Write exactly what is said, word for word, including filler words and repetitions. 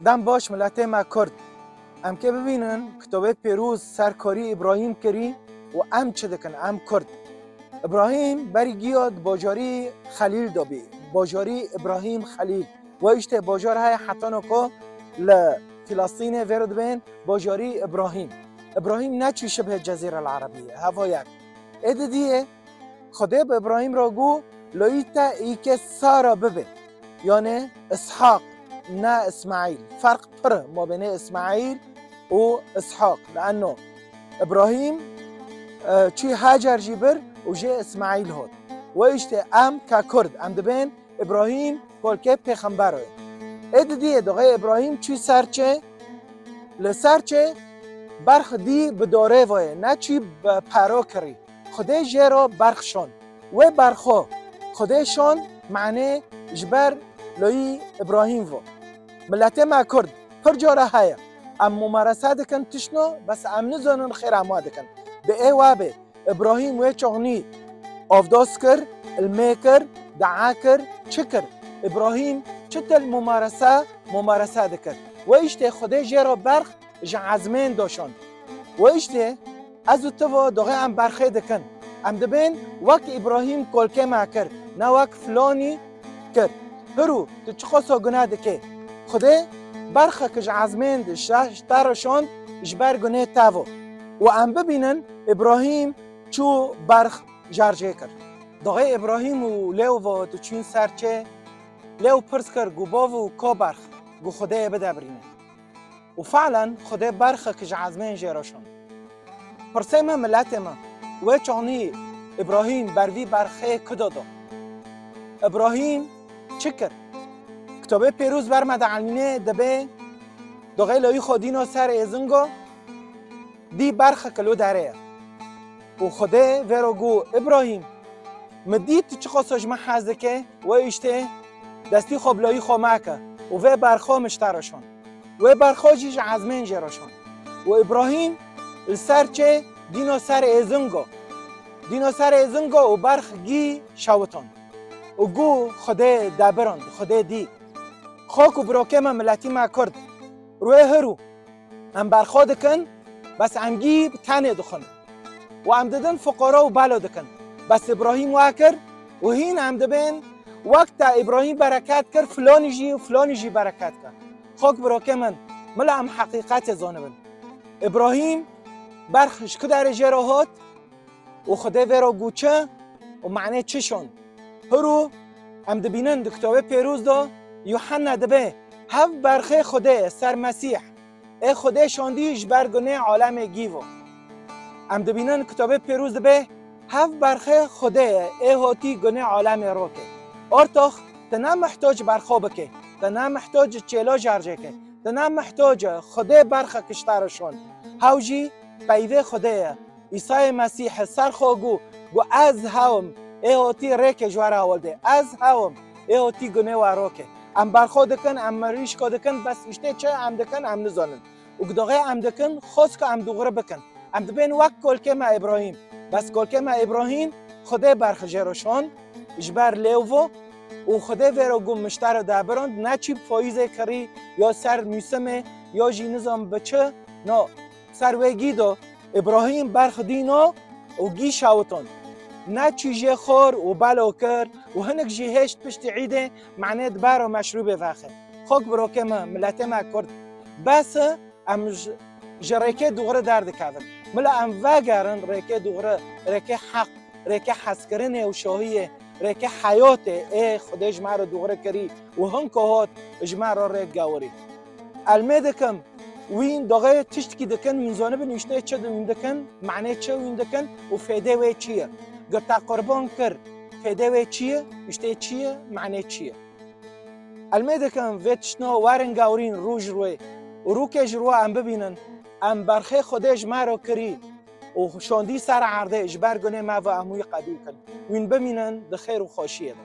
Dem baş miletê me Kurd. Em kê bibînin, kitobê pêroz ser karî Îbrahîm kirî û em çi dikin, em Kurd. Îbrahîm berî giya di bajarî Xelîl de bî. Bajarî Îbrahîm Xelîl. We îştê bajar heye hetano ku li Filistînê vêro dibên bajarî Îbrahîm. Îbrahîm neçû şibhê Cezîrel Erebiyê. Heva yek. Ê didiyê Xwedê bi Îbrahîm re got, loyî te îkê Sara bibe. Yanê Îshaq, ne Îsmaîl. Ferq pir e mabênê Îsmaîl û Îshaq. Leeno Îbrahîm, e, çû Hacer jî bir û jê Îsmaîl hot. We îştê em ke Kurd, em dibên Îbrahîm kolkê pêxember e. Ê didiyê doxê Îbrahîm çû ser çê, li ser çê berx dî bi dorê ve ye, neçû bi pero kirî. Xwedê jê re berx şon. Wê berxo Xwedê şon, manê ji ber loyî Îbrahîm vo. Miletê me Kurd pir cara heye. Em mumarese dikin tiştno, bes em nizanin xêra ma dikin. Bi ê wa bê, Îbrahîm wê çaxnî avdas kir, ilmê kir, dua kir, çi kir? Îbrahîm çi til mumarese, mumarese dikir. Wê îştê Xwedê jê re berx ji ezmên doşon. Wê îştê ez û tu ve doxê em berxê dikin. Em dibên wek Îbrahîm kolkê me kir, ne wek filanî kir. Hiro, tu çiqasa guna dikê? Xwedê berxek ji ezmên di şe-, ji te re şand ji ber gunê te ve. Û em bibînin, Îbrahîm çû berx jarcê kir. Doxê Îbrahîm û lêw ve diçûn ser çê, lêw pirs kir, got, "Bav û ka berx?" Got, "Xwedê bide birîne." Û fe'len Xwedê berxek ji ezmên jê re şand. Pirsê me, miletê me, wê çaxnî Îbrahîm ber vî berxê kudo da? Îbrahîm çi kir? Kitabê Pêroz ber me dielmîne, dibê doxê loyî xwe dîno ser êzingo, dî berxek li derê ye. Û Xwedê vê re got, Îbrahîm, min dît tu çiqasa ji min hez dike, wê îştê destî xwe bi loyî xwe meke û vê berxo min ji te re şand. Wê berxo jî ji ezmên jê re şand. Û Îbrahîm li ser çê dîno ser êzingo. Dîno ser êzingo û berx gî şewiton. Û got, Xwedê debirand, Xwedê dî. Xok û birokê me, miletî me Kurd, rûyê hiro. Em berxwe dikin, bes em gî bi tenê dixwin. Û em didin fuqara û belo dikin. Bes Îbrahîm wa kir û hîn em dibên wek te Îbrahîm bereket kir, filanî jî û filanî jî bereket kir. Xok birokê min, mila em heqîqetê zanibin. Îbrahîm berx ji ku derê jê re hat? Û Xwedê vê re got çi û manê çi şon? Hiro em dibînin di Kitabê Pêroz de Yuhanna dibê, hev berxê Xwedê ye ser Mesîh, ê Xwedê şandî ji ber gunê alemê gî ve. Em dibînin Kitabê Pêroz dibê, hev berxê Xwedê ye, ê hatî gunê alemê rokê. Ortox, tu ne mihtoc berxo bikê, tu ne mihtoc çêlo jarcê ke, tu ne mihtoc Xwedê berxek ji te re şon. Hew jî peyvê Xwedê ye. Îsayê Mesîh ser xwe got, got, Ez hew im, ê hatî rêkê ji we re hewldê. Ez hew im, ê hatî gunê we rokê. Em berxwe dikin, em mirîşko dikin, bes îştê çi em dikin, em nizanin. Û gidoxê em dikin, xwest ku em dûxri bikin. Em dibên wek kolkê me Îbrahîm. Bes kolkê me Îbrahîm, Xwedê berx jê re şon, ji ber lêw vo, û Xwedê vê re got, Min ji te re debirand, ne çî bi fayîzê kirî, ya ser mûsimê, ya jî nizam bi çi, no. Ser wê gî de Îbrahîm berx dîno û gî şewiton. Ne çî jê xor û belo kir û hinek jî hêşt piştî îdê, manê di ber û meşrûbê vexin. Xok birokê me, miletê me Kurd, bes e, em ji, ji rêkê dûxri derdikevin. Mila em vegerin rêkê dûxri, rêkê heq, rêkê hezkirinê û şahiyê, rêkê heyatê ê Xwedê ji me re dûxri kirî û hinko hot ji me re rêk gewirî. Elmê dikim, wîn doxê tiştkî dikin, wîn zanibin îştê çi wîn dikin, manê çi wîn dikin û fêdê wê çi ye. Ger te qurban kir, fêdê wê çi ye, îştê çi ye, manê çi ye. Elmê dikim, vê tiştna werin gewrîn rû ji rûyê û rûkê ji rû em bibînin, em berxê Xwedê ji me re kirî û şandî ser erdê ji ber gunê me ve em wî qebîl kin. Wîn bimînin di xêr û xweşiyê de.